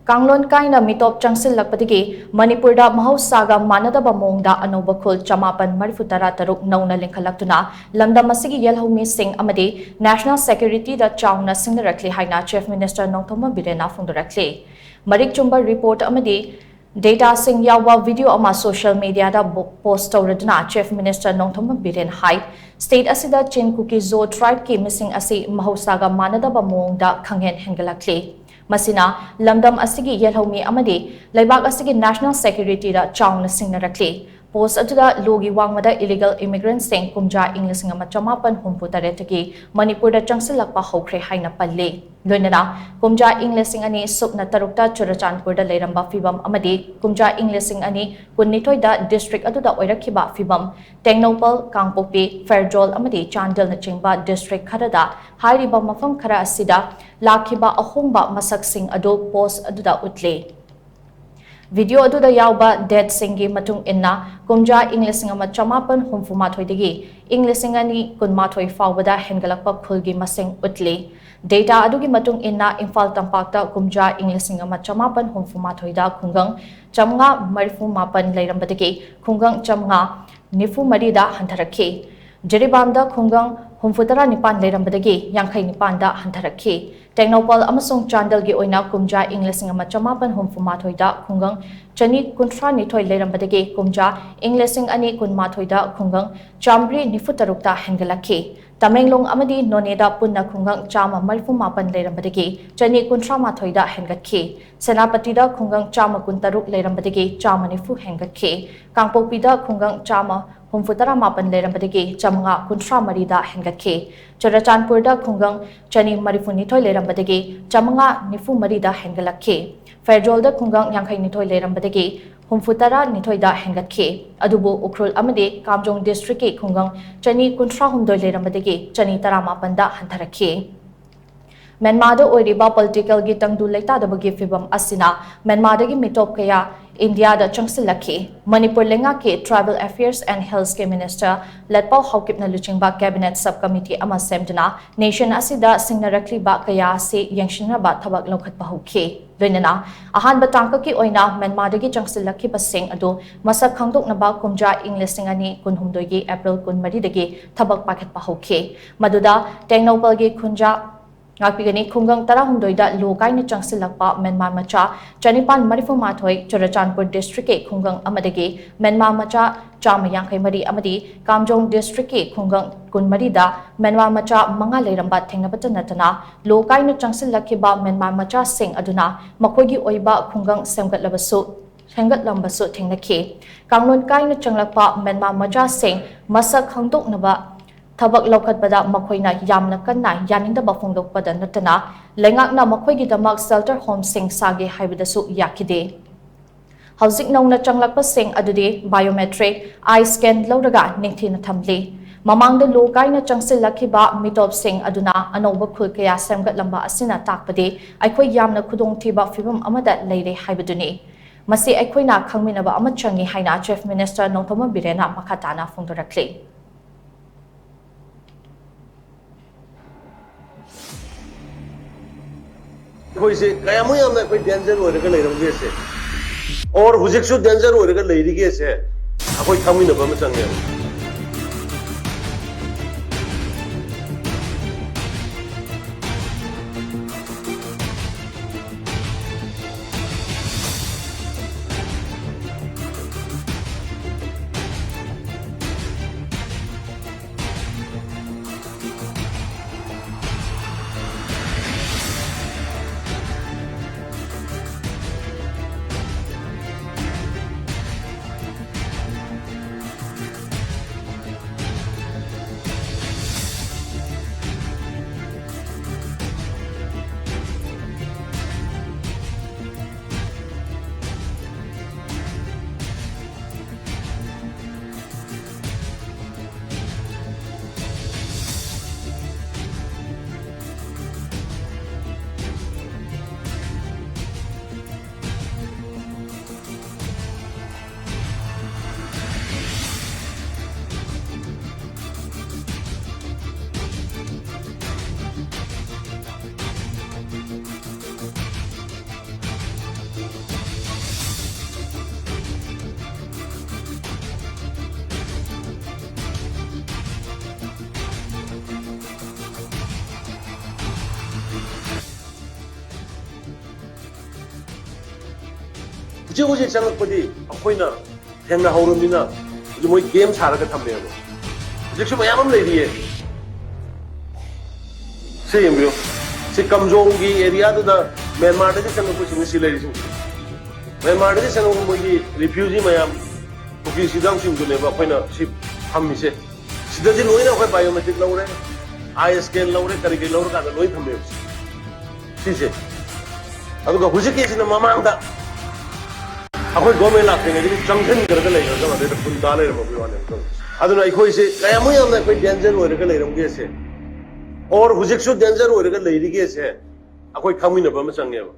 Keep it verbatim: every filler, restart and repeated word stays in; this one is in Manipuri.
ꯀꯥꯡꯂꯣꯟ ꯀꯥꯏꯅ ꯃꯤꯇꯣꯞ ꯆꯪꯁꯤꯜꯂꯛꯄꯗꯒꯤ ꯃꯅꯤꯄꯨꯔꯗ ꯃꯍꯧꯁꯥꯒ ꯃꯥꯟꯅꯗꯕ ꯃꯑꯣꯡꯗ ꯑꯅꯧꯕ ꯈꯨꯜ ꯆꯃꯥꯄꯟ ꯃꯔꯤꯐꯨ ꯇꯔꯥ ꯇꯔꯨꯛ ꯅꯧꯅ ꯂꯤꯡꯈꯠꯂꯛꯇꯨꯅ ꯂꯝꯗꯝ ꯑꯁꯤꯒꯤ ꯌꯦꯜꯍꯧꯃꯤꯁꯤꯡ ꯑꯃꯗꯤ national security ꯗ ꯆꯥꯎꯅ ꯁꯤꯡꯅꯔꯛꯂꯤ ꯍꯥꯏꯅ Chief Minister ꯅꯣꯡꯊꯣꯝꯕꯝ ꯕꯤꯔꯦꯟꯅ ꯐꯣꯡꯗꯣꯔꯛꯂꯤ꯫ ꯃꯔꯤꯛ ꯆꯨꯝꯕ report ꯑꯃꯗꯤ data ꯁꯤꯡ ꯌꯥꯎꯕ video ꯑꯃ social media ꯗ ꯕꯣ-, post ꯇꯧꯔꯗꯨꯅ Chief Minister Nongthombam Biren ꯍꯥꯏ, state ꯑꯁꯤꯗ ꯆꯤꯟ ꯀꯨꯀꯤ ꯖꯣ tribe ꯀꯤ ꯃꯤꯁꯤꯡ ꯑꯁꯤ ꯃꯍꯧꯁꯥꯒ ꯃꯥꯟꯅꯗꯕ ꯃꯑꯣꯡꯗ ꯈꯪꯍꯦꯟ ꯍꯦꯟꯒꯠꯂꯛꯂꯤ꯫ ꯃꯁꯤꯅ ꯂꯝꯗꯝ ꯑꯁꯤꯒꯤ ꯌꯦꯜꯍꯧꯃꯤ ꯑꯃꯗꯤ ꯂꯩꯕꯥꯛ ꯑꯁꯤꯒꯤ national security ꯗ ꯆꯥꯎꯅ ꯁꯤꯡꯅꯔꯛꯂꯤ꯫ Post ꯑꯗꯨꯗ ꯂꯣꯒꯤ ꯋꯥꯡꯃꯗ illegal immigrant ꯁꯤꯡ ꯀꯨꯝꯖꯥ ꯏꯪ ꯂꯤꯁꯤꯡ ꯑꯃ ꯆꯃꯥꯄꯟ ꯍꯨꯝꯐꯨ ꯇꯔꯦꯠꯇꯒꯤ ꯃꯅꯤꯄꯨꯔꯗ ꯆꯪꯁꯤꯜꯂꯛꯄ ꯍꯧꯈ꯭ꯔꯦ ꯍꯥꯏꯅ ꯄꯜꯂꯤ꯫ ꯂꯣꯏꯅꯅ ꯀꯨꯝꯖꯥ ꯏꯪ ꯂꯤꯁꯤꯡ ꯑꯅꯤ ꯁꯨꯞꯅ ꯇꯔꯨꯛꯇ ꯆꯨꯔꯆꯥꯟꯄꯨꯔꯗ ꯂꯩꯔꯝꯕ ꯐꯤꯕꯝ ꯑꯃꯗꯤ ꯀꯨꯝꯖꯥ ꯏꯪ ꯂꯤꯁꯤꯡ ꯑꯅꯤ ꯀꯨꯟꯅꯤꯊꯣꯏꯗ district ꯑꯗꯨꯗ ꯑꯣꯏꯔꯛꯈꯤꯕ ꯐꯤꯕꯝ, ꯇꯦꯡꯅꯧꯄꯜ, ꯀꯥꯡꯄꯣꯛꯄꯤ, ꯐꯦꯔꯖꯣꯜ ꯑꯃꯗꯤ ꯆꯥꯟꯗꯦꯜꯅꯆꯤꯡꯕ district ꯈꯔꯗ ꯍꯥꯏꯔꯤꯕ ꯃꯐꯝ ꯈꯔ ꯑꯁꯤꯗ ꯂꯥꯛꯈꯤꯕ ꯑꯍꯣꯡꯕ ꯃꯁꯛꯁꯤꯡ ꯑꯗꯨ post ꯑꯗꯨꯗ ꯎꯠꯂꯤ꯫ Video ꯑꯗꯨꯗ ꯌꯥꯎꯕ date ꯁꯤꯡꯒꯤ ꯃꯇꯨꯡ ꯏꯟꯅ, ꯀꯨꯝꯖꯥ ꯏꯪ ꯂꯤꯁꯤꯡ ꯑꯃ ꯆꯃꯥꯄꯟ ꯍꯨꯝꯐꯨ ꯃꯥꯊꯣꯏꯗꯒꯤ ꯏꯪ ꯂꯤꯁꯤꯡ ꯑꯅꯤ ꯀꯨꯟꯃꯥꯊꯣꯏ ꯐꯥꯎꯕꯗ ꯍꯦꯟꯒꯠꯂꯛꯄ ꯈꯨꯜꯒꯤ ꯃꯁꯤꯡ ꯎꯠꯂꯤ꯫ Data ꯑꯗꯨꯒꯤ ꯃꯇꯨꯡ ꯏꯟꯅ, ꯏꯝꯐꯥꯜ ꯇꯝꯄꯥꯛꯇ ꯀꯨꯝꯖꯥ ꯏꯪ ꯂꯤꯁꯤꯡ ꯑꯃ ꯆꯃꯥꯄꯟ ꯍꯨꯝꯐꯨ ꯃꯥꯊꯣꯏꯗ ꯈꯨꯡꯒꯪ ꯆꯥꯃꯉꯥ ꯃꯔꯤꯐꯨ ꯃꯥꯄꯟ ꯂꯩꯔꯝꯕꯗꯒꯤ ꯈꯨꯡꯒꯪ ꯆꯥꯃꯉꯥ ꯅꯤꯐꯨ ꯃꯔꯤꯗ ꯍꯟꯊꯔꯛꯈꯤ꯫ ꯖꯤꯔꯤꯕꯥꯝꯗ ꯈꯨꯡꯒꯪ ꯍꯨꯝꯐꯨ ꯇꯔꯥ ꯅꯤꯄꯥꯟ ꯂꯩꯔꯝꯕꯗꯒꯤ ꯌꯥꯡꯈꯩ ꯅꯤꯄꯥꯟꯗ ꯍꯟꯊꯔꯛꯈꯤ꯫ ꯇꯦꯡꯅꯧꯄꯜ ꯑꯃꯁꯨꯡ ꯆꯥꯟꯗꯦꯜꯒꯤ ꯑꯣꯏꯅ ꯀꯨꯝꯖꯥ ꯏꯪ ꯂꯤꯁꯤꯡ ꯑꯃ ꯆꯃꯥꯄꯟ ꯍꯨꯝꯐꯨ ꯃꯥꯊꯣꯏꯗ ꯈꯨꯡꯒꯪ ꯆꯅꯤ ꯀꯨꯟꯊ꯭ꯔꯥ ꯅꯤꯊꯣꯏ ꯂꯩꯔꯝꯕꯗꯒꯤ ꯀꯨꯝꯖꯥ ꯏꯪ ꯂꯤꯁꯤꯡ ꯑꯅꯤ ꯀꯨꯟ ꯃꯥꯊꯣꯏꯗ ꯈꯨꯡꯒꯪ ꯆꯥꯃꯔꯤ ꯅꯤꯐꯨ ꯇꯔꯨꯛꯇ ꯍꯦꯟꯒꯠꯂꯛꯈꯤ꯫ ꯇꯃꯦꯡꯂꯣꯡ ꯑꯃꯗꯤ ꯅꯣꯅꯦꯗ ꯄꯨꯟꯅ ꯈꯨꯡꯒꯪ ꯆꯥꯃ ꯃꯔꯤꯐꯨ ꯃꯥꯄꯟ ꯂꯩꯔꯝꯕꯗꯒꯤ ꯆꯅꯤ ꯀꯨꯟꯊ꯭ꯔꯥ ꯃꯥꯊꯣꯏꯗ ꯍꯦꯟꯒꯠꯈꯤ꯫ ꯁꯦꯅꯥꯄꯇꯤꯗ ꯈꯨꯡꯒꯪ ꯆꯥꯃ ꯀꯨꯟ ꯇꯔꯨꯛ ꯂꯩꯔꯝꯕꯗꯒꯤ ꯆꯥꯃ ꯅꯤꯐꯨ ꯍꯦꯟꯒꯠꯈꯤ꯫ ꯀꯥꯡꯄꯣꯛꯄꯤꯗ ꯈꯨꯡꯒꯪ ꯆꯥꯃ ꯍꯨꯝꯐꯨ ꯇꯔꯥ ꯃꯥꯄꯟ ꯂꯩꯔꯝꯕꯗꯒꯤ ꯆꯥꯃꯉꯥ ꯀꯨꯟꯊ꯭ꯔꯥ ꯃꯔꯤꯗ ꯍꯦꯟꯒꯠꯈꯤ꯫ ꯆꯨꯔꯆꯥꯟꯄꯨꯔꯗ ꯈꯨꯡꯒꯪ ꯆꯅꯤ ꯃꯔꯤꯐꯨ ꯅꯤꯊꯣꯏ ꯂꯩꯔꯝꯕꯗꯒꯤ ꯆꯥꯃꯉꯥ ꯅꯤꯐꯨ ꯃꯔꯤꯗ ꯍꯦꯟꯒꯠꯂꯛꯈꯤ꯫ ꯐꯦꯔꯖꯣꯜꯗ ꯈꯨꯡꯒꯪ ꯌꯥꯡꯈꯩ ꯅꯤꯊꯣꯏ ꯂꯩꯔꯝꯕꯗꯒꯤ ꯍꯨꯝꯐꯨ ꯇꯔꯥ ꯅꯤꯊꯣꯏꯗ ꯍꯦꯟꯒꯠꯈꯤ꯫ ꯑꯗꯨꯕꯨ ꯎꯈ꯭ꯔꯨꯜ ꯑꯃꯗꯤ ꯀꯥꯝꯖꯣꯡ district ꯀꯤ ꯈꯨꯡꯒꯪ ꯆꯅꯤ ꯀꯨꯟꯊ꯭ꯔꯥ ꯍꯨꯝꯗꯣꯏ ꯂꯩꯔꯝꯕꯗꯒꯤ ꯆꯅꯤ ꯇꯔꯥ ꯃꯥꯄꯟꯗ ꯍꯟꯊꯔꯛꯈꯤ꯫ ꯃ꯭ꯌꯥꯟꯃꯥꯔꯗ ꯑꯣꯏꯔꯤꯕ ꯄꯣꯂꯤꯇꯤꯀꯦꯜꯒꯤ ꯇꯪꯗꯨ ꯂꯩꯇꯥꯗꯕꯒꯤ ꯐꯤꯕꯝ ꯑꯁꯤꯅ ꯃ꯭ꯌꯥꯟꯃꯥꯔꯗꯒꯤ ꯃꯤꯇꯣꯞ ꯀꯌꯥ ꯏꯟꯗꯤꯌꯥꯗ ꯆꯪꯁꯤꯜꯂꯛꯈꯤ꯫ ꯃꯅꯤꯄꯨꯔ ꯂꯩꯉꯥꯛꯀꯤ ꯇ꯭ꯔꯥꯏꯕꯦꯜ ꯑꯦꯐꯤꯌꯔꯁ ꯑꯦꯟ ꯍꯤꯜꯁꯀꯤ ꯃꯤꯅꯤꯁꯇꯔ ꯂꯠꯄꯥꯎ ꯍꯥꯎꯀꯤꯞꯅ ꯂꯨꯆꯤꯡꯕ ꯀꯦꯕꯤꯅꯦꯠ ꯁꯕ ꯀꯃꯤꯇꯤ ꯑꯃ ꯁꯦꯝꯗꯨꯅ ꯅꯦꯁꯟ ꯑꯁꯤꯗ ꯁꯤꯡꯅꯔꯛꯂꯤꯕ ꯀꯌꯥ ꯑꯁꯤ ꯌꯦꯡꯁꯤꯟꯅꯕ ꯊꯕꯛ ꯂꯧꯈꯠꯄ ꯍꯧꯈꯤ꯫ ꯂꯣꯏꯅꯅ ꯑꯍꯥꯟꯕ ꯇꯥꯡꯀꯛꯀꯤ ꯑꯣꯏꯅ ꯃ꯭ꯌꯥꯟꯃꯥꯔꯗꯒꯤ ꯆꯪꯁꯤꯜꯂꯛꯈꯤꯕꯁꯤꯡ ꯑꯗꯨ ꯃꯁꯛ ꯈꯪꯗꯣꯛꯅꯕ ꯀꯨꯝꯖꯥ ꯏꯪ ꯂꯤꯁꯤꯡ ꯑꯅꯤ ꯀꯨꯟꯍꯨꯝꯗꯣꯏꯒꯤ ꯑꯦꯄ꯭ꯔꯤꯜ ꯀꯨꯟꯃꯔꯤꯗꯒꯤ ꯊꯕꯛ ꯄꯥꯏꯈꯠꯄ ꯍꯧꯈꯤ꯫ ꯃꯗꯨꯗ ꯇꯦꯡꯅꯧꯄꯜꯒꯤ ꯈꯨꯟꯖꯥ ꯉꯥꯛꯄꯤꯒꯅꯤ꯫ ꯈꯨꯡꯒꯪ ꯇꯔꯥꯍꯨꯝꯗꯣꯏꯗ ꯂꯣ ꯀꯥꯏꯅ ꯆꯪꯁꯤꯜꯂꯛꯄ ꯃ꯭ꯌꯥꯟꯃꯥꯔ ꯃꯆꯥ ꯆꯅꯤꯄꯥꯟ ꯃꯔꯤꯐꯨ ꯃꯥꯊꯣꯏ, ꯆꯨꯔꯆꯥꯟꯄꯨꯔ ꯗꯤꯁꯇ꯭ꯔꯤꯛꯀꯤ ꯈꯨꯡꯒꯪ ꯑꯃꯗꯒꯤ ꯃ꯭ꯌꯥꯟꯃꯥꯔ ꯃꯆꯥ ꯆꯥꯝꯃ ꯌꯥꯡꯈꯩ ꯃꯔꯤ ꯑꯃꯗꯤ ꯀꯥꯝꯖꯣꯡ ꯗꯤꯁꯇ꯭ꯔꯤꯛꯀꯤ ꯈꯨꯡꯒꯪ ꯀꯨꯟꯃꯔꯤꯗ ꯃ꯭ꯌꯥꯟꯃꯥꯔ ꯃꯆꯥ ꯃꯉꯥ ꯂꯩꯔꯝꯕ ꯊꯦꯡꯅꯕꯇ ꯅꯠꯇꯅ, ꯂꯣ ꯀꯥꯏꯅ ꯆꯪꯁꯤꯜꯂꯛꯈꯤꯕ ꯃ꯭ꯌꯥꯟꯃꯥꯔ ꯃꯆꯥꯁꯤꯡ ꯑꯗꯨꯅ ꯃꯈꯣꯏꯒꯤ ꯑꯣꯏꯕ ꯈꯨꯡꯒꯪ ꯁꯦꯝꯒꯠꯂꯕꯁꯨ, ꯁꯦꯝꯒꯠꯂꯝꯕꯁꯨ ꯊꯦꯡꯅꯈꯤ꯫ ꯀꯥꯡꯂꯣꯟ ꯀꯥꯏꯅ ꯆꯪꯂꯛꯄ ꯃ꯭ꯌꯥꯟꯃꯥꯔ ꯃꯆꯥꯁꯤꯡ ꯃꯁꯛ ꯈꯪꯗꯣꯛꯅꯕ ꯊꯕꯛ ꯂꯧꯈꯠꯄꯗ ꯃꯈꯣꯏꯅ ꯌꯥꯝꯅ ꯀꯟꯅ ꯌꯥꯅꯤꯡꯗꯕ ꯐꯣꯡꯗꯣꯛꯄꯗ ꯅꯠꯇꯅ, ꯂꯩꯉꯥꯛꯅ ꯃꯈꯣꯏꯒꯤꯗꯃꯛ ꯁꯦꯜꯇꯔ ꯍꯣꯝꯁꯤꯡ ꯁꯥꯒꯦ ꯍꯥꯏꯕꯗꯁꯨ ꯌꯥꯈꯤꯗꯦ꯫ ꯍꯧꯖꯤꯛ ꯅꯧꯅ ꯆꯪꯂꯛꯄꯁꯤꯡ ꯑꯗꯨꯗꯤ ꯕꯥꯏꯑꯣꯃꯦꯇ꯭ꯔꯤꯛ, ꯑꯥꯏ ꯁ꯭ꯀꯦꯟ ꯂꯧꯔꯒ ꯅꯤꯡꯊꯤꯅ ꯊꯝꯂꯤ꯫ ꯃꯃꯥꯡꯗ ꯂꯣ ꯀꯥꯏꯅ ꯆꯪꯁꯤꯜꯂꯛꯈꯤꯕ ꯃꯤꯇꯣꯞꯁꯤꯡ ꯑꯗꯨꯅ ꯑꯅꯧꯕ ꯈꯨꯜ ꯀꯌꯥ ꯁꯦꯝꯒꯠꯂꯝꯕ ꯑꯁꯤꯅ ꯇꯥꯛꯄꯗꯤ ꯑꯩꯈꯣꯏ ꯌꯥꯝꯅ ꯈꯨꯗꯣꯡꯊꯤꯕ ꯐꯤꯕꯝ ꯑꯃꯗ ꯂꯩꯔꯦ ꯍꯥꯏꯕꯗꯨꯅꯤ꯫ ꯃꯁꯤ ꯑꯩꯈꯣꯏꯅ ꯈꯪꯃꯤꯟꯅꯕ ꯑꯃ ꯆꯪꯏ ꯍꯥꯏꯅ ꯆꯤꯐ ꯃꯤꯅꯤꯁꯇꯔ ꯅꯣꯡꯊꯣꯝꯕꯝ ꯕꯤꯔꯦꯟꯅ ꯃꯈꯥ ꯇꯥꯅ ꯐꯣꯡꯗꯣꯔꯛꯂꯤ꯫ ꯑꯩꯈꯣꯏꯁꯦ ꯀꯌꯥꯃꯨꯛ ꯌꯥꯝꯅ ꯑꯩꯈꯣꯏ ꯗꯦꯟꯖꯔ ꯑꯣꯏꯔꯒ ꯂꯩꯔꯝꯒꯦꯁꯦ, ꯑꯣꯔ ꯍꯧꯖꯤꯛꯁꯨ ꯗꯦꯟꯖꯔ ꯑꯣꯏꯔꯒ ꯂꯩꯔꯤꯒꯦꯁꯦ ꯑꯩꯈꯣꯏ ꯈꯪꯃꯤꯟꯅꯕ ꯑꯃ ꯆꯪꯉꯦꯕ꯫ ꯍꯧꯖꯤꯛ ꯍꯧꯖꯤꯛ ꯆꯪꯉꯛꯄꯗꯤ ꯑꯩꯈꯣꯏꯅ ꯊꯦꯡꯅꯍꯧꯔꯕꯅꯤꯅ ꯍꯧꯖꯤꯛ ꯃꯣꯏ ꯒꯦꯝ ꯁꯥꯔꯒ ꯊꯝꯃꯦꯕ꯫ ꯍꯧꯖꯤꯛꯁꯨ ꯃꯌꯥꯝ ꯑꯃ ꯂꯩꯔꯤꯌꯦ꯫ ꯁꯤ ꯌꯦꯡꯕꯤꯌꯨ꯫ ꯁꯤ ꯀꯝꯖꯣꯡꯒꯤ ꯑꯦꯔꯤꯌꯥꯗꯨꯗ ꯃ꯭ꯌꯥꯟꯃꯥꯔꯗꯒꯤ ꯆꯪꯉꯛꯄꯁꯤꯡꯅ ꯁꯤ ꯂꯩꯔꯤꯁꯤꯡꯁꯦ꯫ ꯃ꯭ꯌꯥꯟꯃꯥꯔꯗꯒꯤ ꯆꯪꯉꯛꯄ ꯃꯣꯏꯒꯤ ꯔꯤꯐ꯭ꯌꯨꯖꯤ ꯃꯌꯥꯝ, ꯀꯨꯀꯤ ꯆꯤꯡꯗꯝꯁꯤꯡꯗꯨꯅꯦꯕ ꯑꯩꯈꯣꯏꯅ ꯁꯤ ꯊꯝꯃꯤꯁꯦ꯫ ꯁꯤꯗꯗꯤ ꯂꯣꯏꯅ ꯑꯩꯈꯣꯏ ꯕꯥꯏꯑꯣꯃꯦꯇ꯭ꯔꯤꯛ ꯂꯧꯔꯦ, ꯑꯥꯏ ꯁ꯭ꯀꯦꯟ ꯂꯧꯔꯦ, ꯀꯔꯤ ꯀꯔꯤ ꯂꯧꯔꯀꯥꯟꯗ ꯂꯣꯏ ꯊꯝꯃꯦꯕ ꯁꯤꯁꯦ꯫ ꯑꯗꯨꯒ ꯍꯧꯖꯤꯛꯀꯤꯁꯤꯅ ꯃꯃꯥꯡꯗ ꯑꯩꯈꯣꯏ ꯒꯣꯔꯃꯦꯟ ꯂꯥꯛꯇ꯭ꯔꯤꯉꯩꯗꯒꯤ ꯆꯪꯁꯤꯟꯈ꯭ꯔꯒ ꯂꯩꯈ꯭ꯔꯒ ꯑꯗꯩꯗ ꯐꯨꯟ ꯇꯥ ꯂꯩꯔꯝꯃꯕꯒꯤ ꯋꯥꯅꯦꯕ ꯇꯧꯔꯤꯁꯦ꯫ ꯑꯗꯨꯅ ꯑꯩꯈꯣꯏꯁꯦ ꯀꯌꯥꯃꯨꯛ ꯌꯥꯝꯅ ꯑꯩꯈꯣꯏ ꯗꯦꯟꯖꯔ ꯑꯣꯏꯔꯒ ꯂꯩꯔꯝꯒꯦꯁꯦ, ꯑꯣꯔ ꯍꯧꯖꯤꯛꯁꯨ ꯗꯦꯟꯖꯔ ꯑꯣꯏꯔꯒ ꯂꯩꯔꯤꯒꯦꯁꯦ ꯑꯩꯈꯣꯏ ꯈꯪꯃꯤꯟꯅꯕ ꯑꯃ ꯆꯪꯉꯦꯕ꯫